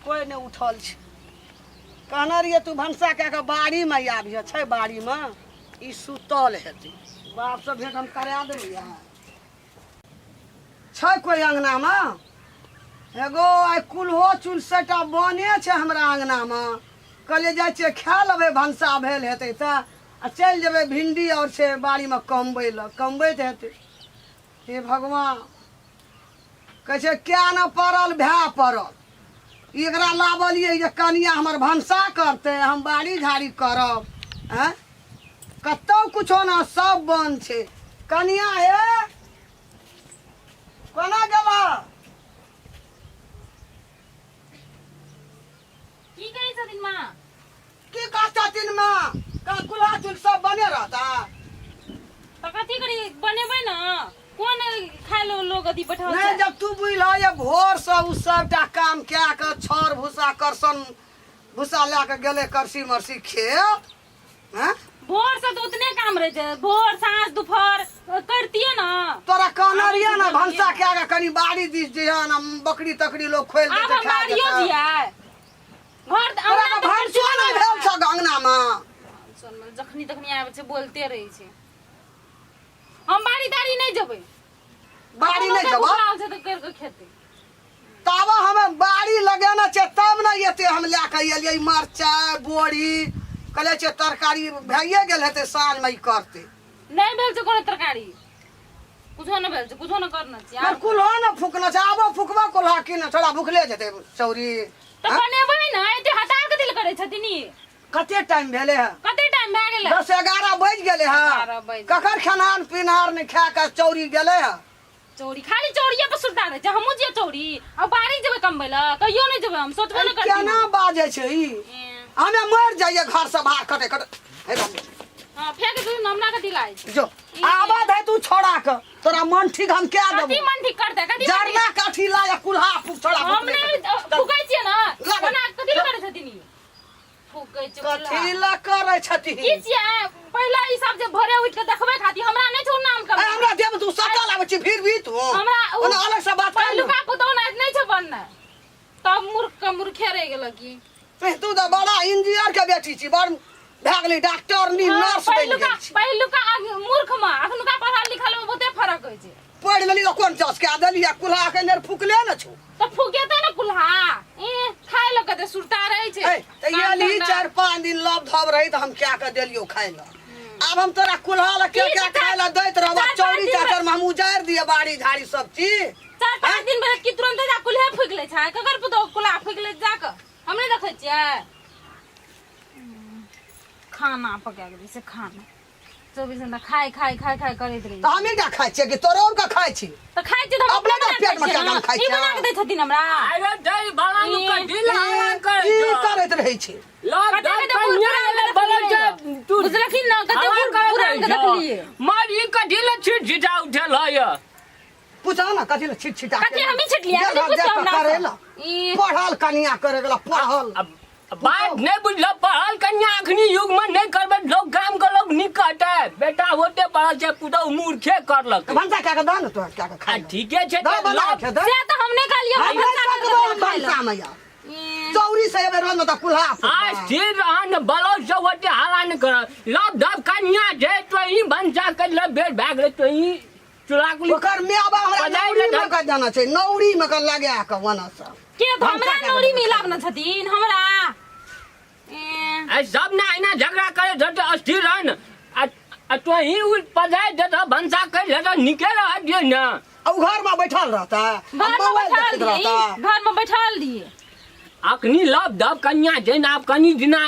कोइ नहि उठल छै। कहने रहियै तू भनसा कए कऽ बाड़ीमे आबिह, छै बाड़ीमे, ई सुतल हेतै। बापसँ भेंट हम करा देबै। यहाँ छै कोइ अङ्गनामे? एगो आइ कुल्हो चुलसटा बने छै हमरा अङ्गनामे। कहलियै जाइ छियै खा लेबै, भनसा भेल हेतै तऽ आ चलि जेबै। भिंडी आओर छै बाड़ीमे कमबै लए, कमबैत हेतै। हे भगवान, कहै छै क्या ने पड़ल भए पड़ल। एकरा लाबलियै जे कनिया हमर भनसा करतै, हम बाड़ी झाड़ी करब। आँय, कतहु कुछो ने, सब बंद छै। कनिया हे, कोना गेलह? की करै छथिन माँ? की कहै छथिन माँ? का कुल्हा चुल सब बने रहता? तऽ कथी करी, बनेबै ने? कोन खाय लो लोग अथी बैठल नहि छै? जब तू बुझलह जे भोरसँ ओ सबटा काम कए कऽ छर भूसा करसन भूसा लए कऽ गेलै करसी मरसी खेत। हैं? भोर से तऽ उतने काम रहै छै, भोर साँझ दुपहर करतियै ने। तोरा कहने आबै रहियै छै ने तऽ भनसा बनेबै। कए कऽ कनि बाड़ी दिस जइहन आ बकरी तकरी लोक खोलि आब देतै हम खा बाड़ियो जेतै। जियै घर तऽ तोरा अंगना तऽ भनसो नहि भेल छौ अंगनामे। जखनी तखनी आबै छै बोलते रहै छै। हम बाड़ी ताड़ी नहि जेबै। बाड़ी नहि अपन जेबऽ? भूख लागल छै तऽ करि कऽ खेतै। ताबा हमे बाड़ी लगेने छै तब ने एते हम लए कऽ एलियै मरचाइ बोरी। कहले छै तरकारी भैए गेल हेतै, साँझमे ई करतै। नहि भेल छै कोनो तरकारी, कुछो नहि भेल छै, कुछो नहि करना छै। आर कुल्हा ने फूकना छै, आबो फूकबा कुल्हा की ने छोड़ा भुखले जेतै चौरी। तऽ बनेबै ने, एते हटा कऽ दिल करै छथिन ई। कते टाइम भेलै हँ? कते टाइम भए गेलै? 10-11 बाजि गेलै हँ। 11 बाजि गेलै। ककर खेनहार पिनहार नहि खा कऽ चौरी गेलै हँ? चौरी खाली चौरिये पर सुरता रहै छै। हमहूँ जियै चौरी आ बाड़ी जेबै कमबै लए? कहियो नहि जेबै, हम सोचबो नहि करती। केना बाजै छै ई? हमे मरि जाइए घर से बाहर कटे कटे। हे बाबू। हाँ, फेंक दू ने, हमरा कथी लागै छै? जो आवाज है तू छोड़ा के तोरा मन ठीक हम क्या कथी देबो। मन ठीक करतै? कथी मन ठीक? जरना काठी ला या कुल्हा फूक छोड़ा। हम नहि फूकै छियै ने। लागे। ओना कथी लए करै छथिन ई? फूकै छै कुल्हा। कथी ला करै छथिन? की छियै पहिला ई सब जे भोरे उठि के देखबै खातिर हमरा नहि छौ नाम ए, कर। हमरा देब तू सकल आबै छी फिर भी तू हमरा ओना अलग से बात कर। पहिलुका पुतौह नहि छै बननाइ, तब मूर्ख के मूर्खे रहि गेल की। तू तऽ बड़ा इंजीनियर के बेटी छी, बड़ भए गेली डॉक्टर नी हाँ, नर्स बनि पहिलुका गेल छी। पहिलुका मूर्ख में अखनुका पढ़ल लिखल में बहुते फर्क होइ छै। पढ़ि लेली तऽ कोन चस कए देली आ कुल्हा के नेर फुकले ने छौ। तऽ फुकेतै ने कुल्हा? ए खाय लऽ कते सुरता रहै छै। ए, तऽ काम एलही धंधा। 4-5 दिन लव धब रही तऽ हम कए कऽ देलियौ खाय लए। आब हम तोरा कुल्हा लए के की के तऽ खाय लए दैत रहब। 4-5 चौरी दिन चाचर में हम उजारि दिअ बाड़ी झाड़ी सब चीज। 4-5 दिन भेल कि तुरंते जा कुल्हे फुकि लै छै? ककर पुतोहु कुल्हा फुकि लै जा कऽ? हम नहि देखै छियै। खाना पका गेलै से खाना 24 घंटा खाय खाय खाय खाय करैत रही। तऽ हमही टा खाइ छियै कि तोरो आर के खाइ छी? तऽ खाइ छियै तऽ हम अपने अपने तऽ पेट मे बना क्या कऽ खाइ खाइ छियै। ई छियै? बना कऽ दै छथिन हमरा। अरे दही भला नु ई- कथी ला हल्ला करै ई छौ? करैत रहै छै। लग कते दब कते बूढ़ कन्या पुरान एलै के बगल देखलियै। से तू बुझलखिन ने कते हल्ला बूढ़ करैत पुरान के रहै छौ। देखलियै। मर ई कथी ला छिट छिटा उठल है? पूछा ना कथी लए छिट छिटा। कथी हमही छिटलियै? कथी पुछतौ हमरा सँ? करेला ई पढ़ल कनिया करे गेला पढ़ल। अब बात नहीं बुझल। पढ़ल कन्या अखनी युग में नहीं करबे लोग, गाम के लोग नहीं कहते बेटा होते पढ़ल छै पुतहु मूर्खे करलक। भनसा कए के दऽ ने तोरा कए के आ खाइ लए। ठीके छै दऽ तऽ बना लव के दऽ। से तऽ हम नहि कहलियै। हम हम नहि भनसा सकबो कऽ हम के खाइ लए। भनसा में यार। ई, चौरी से एबे रोज में तऽ कुल्हा आ फुकबा। स्थिर रह न बलो से होते हाला न कर। लव धब कन्या छै तो ही भनसा कर ले बेर भए गेलै तो ही चूल्हा कुली ओकर माय बाप हमरा बजाय नौरी लए में के जाना छै, नौरी में के लगा के ओना से के तऽ हमरा भनसा कए के नौरी देबै। मिलाब न छथिन हमरा। ए, आ सब ना एना झगड़ा करे छै तऽ अस्थिर रह न आ आ तो ही उ पजाय दे तऽ भनसा कर ले तऽ निके रह दियै न। आ उ घर में बैठल रहता आ घर में मोबाइल बैठल देखैत रहियै, रहता। घर में बैठल रहियै। अखनी लव धब कन्या छै ने, आब कनी दिना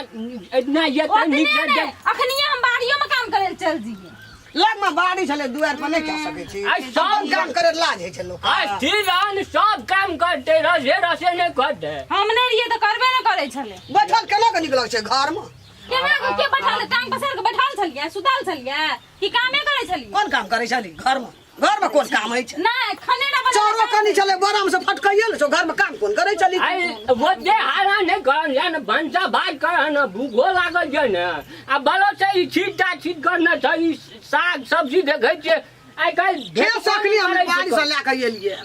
इतना ये तऽ ओतने नीक से नहि, अखनिये हम बाड़ियो में काम करे लए चलि जइयै। लग में बाड़ी छलै दुआर पर नहि कए सकै छी। आ सब अपन काम करे लाज होइ छै लोक। अस्थिर रह न सब काम करते रसे रसे नहि करते। हम नहि रहियै तऽ करबे नहि करै छलै। बैठल केना के निकलल छै घर में? केना के के बैठल? टांग पसारि के बैठल छलियै, सुतल छलियै कि कामे करै छलियै? कोन काम करै छली घर में? घर में कोन काम होइ छै? नहि, खाने ना बना। चारो कनी छलै बराम से फटकैये ने छौ, घर में काम कोन करै छली? आई वो जे हारा नहि करन या ने भनसा भात करन ने भूखो लागल छै ने आ बलो से ई छीट टा छीट करने छै। ई साग सब्जी देखै छियै आइ काल्हि खेत से अखनी हम करै छै। बाड़ी से लए कऽ एलियै,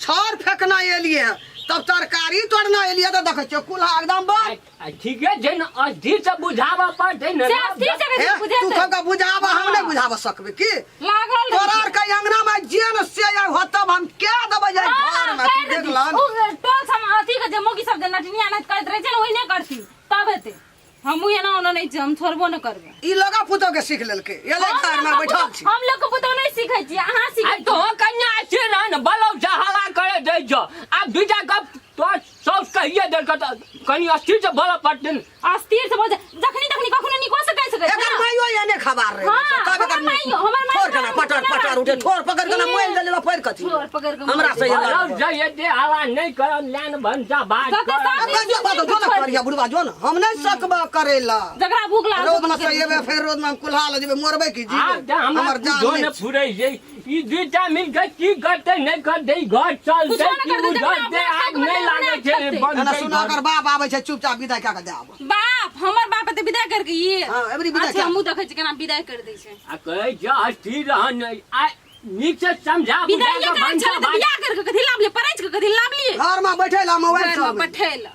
छाउर फेकना एलियै, तब तरकारी तोड़ना एलियै तऽ देखै छियै कुल्हा एकदम बंद। आ ठीके छै ने, अस्थिर से बुझाबऽ पड़तै ने। से अस्थिर से हे, कैसे तू बुझेतै? सबके बुझाबऽ, हम नहि बुझाबऽ सकबै की? लागल रहै तोरा छै। आर के अंगना में जे न से आइ होतब हम के देबै जाय हाँ, घर में, तू कर देख देती। लन। उ टोल सब अथी के जे मौगी सब जे नटनिया नाच करैत रहै छै ने, ओहिने करती तब हेतै। हमहूँ एना ओना नहि छी, हम छोड़बो नहि करबै। ई लगा पुतोह के सीख लेलकै, एलै हम घर में लोग के बैठल पुतोह- छी। हम लोग के पुतोह नहि सीखै छी, अहाँ आ सीखै छी। तो कन्या अस्थिर रह ने, बलौ से हला करे दै छौ। आब दूटा गप तोर साउस कहिए देलकै तऽ कनि अस्थिर से बोलऽ पड़तै ने। अस्थिर से बोल जखनी तखनी कखनो निको से कहि सकै छै एकर ने। माइयो एने खबार रहे। हाँ, तब एकर हमर माइयो, हमर माइयो ठोर केना पटर केना पटर उठे, बाजती? ठोर पकड़ केना ए, मोल देले पैर कथी। ठोर पकड़ के हमरा से मोल बलौ से एते हला नहि करब, लान भनसा भात कतऽ करब। साफ अब जो बात जो ना करिया बुढ़वा, जो ना हम नहीं सकबा करेला। जकरा भूख लागल रौद में से एबे, फेर रौद में हम कुल्हा ल जेबे, मरबै की आब जीबै? तऽ हमरा हमर जान कुछो नहि ने फुरै छै। ई दूटा मिल के की करतै नहि करतै, ई घर चलतै कुछो नहि की करतै, जकरा उधरतै, अपना आब नहि सकबै, लागै छै अपना बनतै ना सुना घर। ओकर बाप आबै छै, चुपचाप विदाई कए के दए आब। बाप हमर बाप एते विदाई करके ये। हाँ, एबरी विदाई अच्छा कए। हमहूँ देखै छी केना विदाई कर दै छै। आ कहै छै अस्थिर रहन, आ नीक से समझा बुझा विदाई के करै भनसा छलै तऽ भात बियाह करके कथी लाभ लिए, परैच के कथी लाभ लिए? घर में बैठे ला मोबाइल घरमे चलबै। बैठे ला।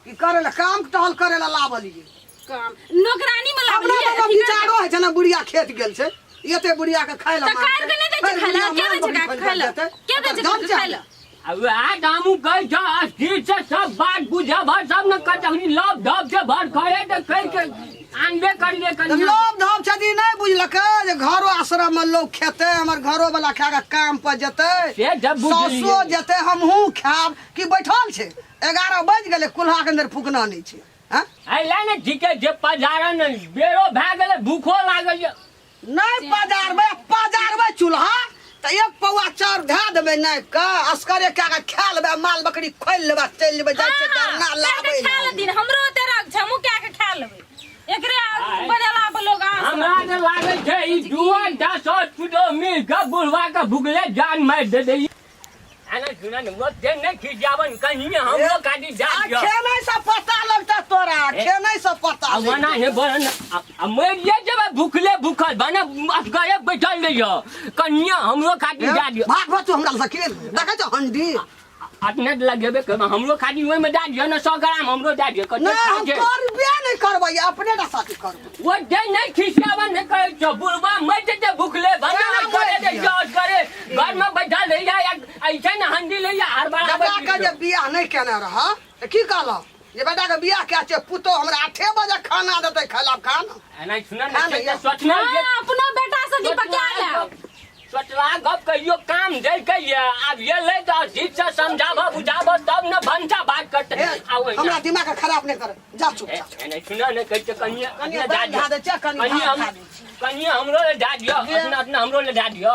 की करे ला, काम टहल करे ला लाबलियै। काम नौकरानी में लाभ अपना लिए। तऽ विचारो होइ छै ने, बुढ़िया खेत गेल छै, एते बुढ़िया के खाय ला तऽ काटि के नहि दै छै खाय ला, के दै छै खाय ला? के दै छै खाय ला? आ वएह तऽ हमहूँ कहै छौ, अस्थिर से सब बात बुझब सब ने कतहु लव धब से भर करे तऽ कहि के आनबे करलियै कनिया। लोभ धोप छै नहि बुझलकै जे घरो आश्रम में लोग खेतै, हमर घरो वाला खा के काम पर जेतै, से जब बुझलियै। सासुओ जेतै, हमहूँ खायब कि बैठल छै? 11 बजि गेलै, कुल्हा के अन्दर फूकना नहि छै। हँ? आइ ले ने ठीके जे पजारन बेरो भए गेलै, भूखो लागल यऽ। नहि पजारबै, पजारबै चूल्हा तऽ एक पौआ चाउर धए देबै नापि कऽ, असगरे कए कऽ खा लेबै, माल बकरी खोलि लेबै, चलि जेबै। जाइ छियै डरना लाबै। खा लेथिन, हमरो ओते राग छै, हमहूँ कए के खा लेबै। एकरे बनेला पर लोग आस हमरा तऽ लागै छै ई जुआ दस पुतो मिल कऽ बुढ़वा के भुगले जान मारि देतै। आना सुना ने, ओते नहि खिसियाबन कहीं, हमरो खाली जा आ दिअ। खेनाइ से पता लगतै तोरा, खेनाइ से पता आ लगतै। मना नहि बोलन, आ मरिए जेबै भुखले भुखल, भने असगरे बैठल रहियो, कनिया हमरो खातिर जा दिअ। भाग भाग, तू हमरा से खेल देखै छ हंडी? अपने तऽ लगेबे करबै, हमरो खातिर ओहिमे दए दिअ ने, 100 ग्राम हमरो दए दिअ। कते नहि, हम खाइ छै? करबे नहि करबै, अपने टा साथी करबै। ओते नहि खिसियाबन नहि कहै छौ, बुढ़बा मरि जेतै भुखले, भने केना असगरे मरि रहियो, असगरे घरमे बैठल रहिया, ऐसे ने हंडी लैया हड़बड़ाबै। बेटा के जे बियाह नहि केने रह तऽ की कहलह जे बेटा के बियाह कए छै, पुतोह हमरा 8 बजे खाना देतै, खाय खाना। एना सुन खा ने, ने। सोचना जे हाँ, अपनो बेटा से दीपक क्या ले सोचला गप कहियो काम दै के ये आब ये ले तऽ ठीक से समझाबऽ बुझाबऽ तब ने भनसा भात करतै। हे, आ ओहिना हमरा दिमाग के खराब नहि कर, जा चुपचाप। एना सुन ने, कहै छै कनिये कनिये अपने दालि दए धए दै छियै, कनि कनिये भात हम खा दै छियै। कनिये हमरो ले दए दिअ, अपना अपना हमरो ले दए दिअ।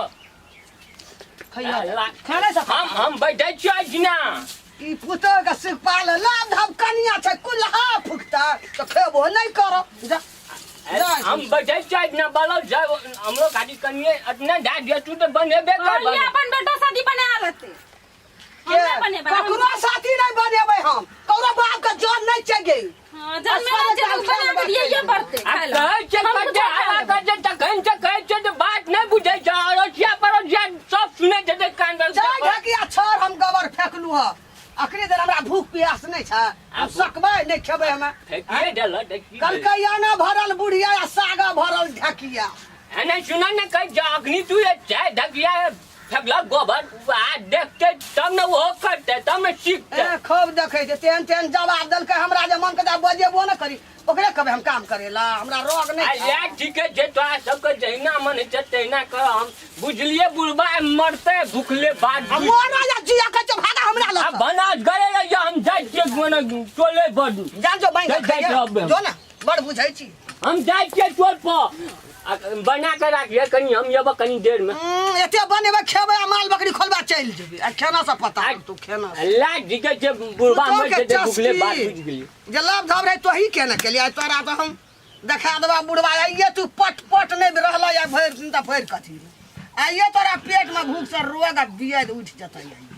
खैया खाने से हम बैठै छियै एहिठिना। ई पुतोह के सिखपाल लाभ धाम कनिया छै, कुल्हा फुकता तऽ खेबो नहि करब, जा जा। हम बैठै छियै एहिठिना, बोलो जाय हमरो खाली कनिये अपने दए दिअ, तू तऽ बनेबे कर। ये अपन बेटा शादी बना लेते, हम नहि बनेबै। ककरो साथी नहि बनेबै हम, ककरो बाप के जन नहि छै। हाँ, जन्मेला छै तऽ बना के दियैये पड़तै आ खाय लए। कहै छै हम कते कुछो खा हल्ला लेबै। करै छै तखन से कहै छै जे बात नहि बुझै छै, अड़ोसिया पड़ोसिया सब सुनै छै जे कान पर। जाय ढकिया छर, हम गोबर फेकलू ह अखनी देर, हमरा भूख प्यास नहि छै, हम सकबै नहि, खेबै हमे। फेकिए देलक देखी। कलकैया ने भरल बुढ़िया आ सागा भरल ढकिया। एना सुन ने, कहै छै अखनी तू ये चाय ढकिया फेकलक गोबर, आ देखते तब ने ओहो करतै, तब ने सीखतै। ए, खूब देखै छै, तेहन तेहन जवाब देलकै हमरा जे मन के बजेबो ने करी। ओकरे कहबै हम काम करेला, हमरा रोग आ नहि। इएह ठीके छै, तोरा सबके जहिना मन होइ छै तहिना कर। हम बुझलियै बुढ़बा मरतै भुखले बात। आ मोरा या जिया कहै छै भागा हमरा आ लग। बनास गरे रहियो, हम जाइ छियै मने टोले पर। जान जो बैंक जाइ खाइए रहबै हम। जो ने, बड़ बुझै छी। हम जाइ छियै टोल पर, आ बना के राखिए कनी, हम एबो कनी देर में। एते बनेबै, खेबै आ माल बकरी खोलबा चलि जेबै, आ खेना से पता तू खेना से। अल्लाह ठीके छै, बुढ़बा मरि पुतोह के जेतै भुखले बात। चस्की। बुझि गेलियै जे लाभ धाब रहे तोही केने केलियै, तोरा तऽ हम देखा देबा बुढ़बा। आइये तू पट पट नहि रहल आ भरि दिन तऽ भरि कथी, आइये तोरा पेट में भूख से रोग आ बियाद उठि जेतै आइये।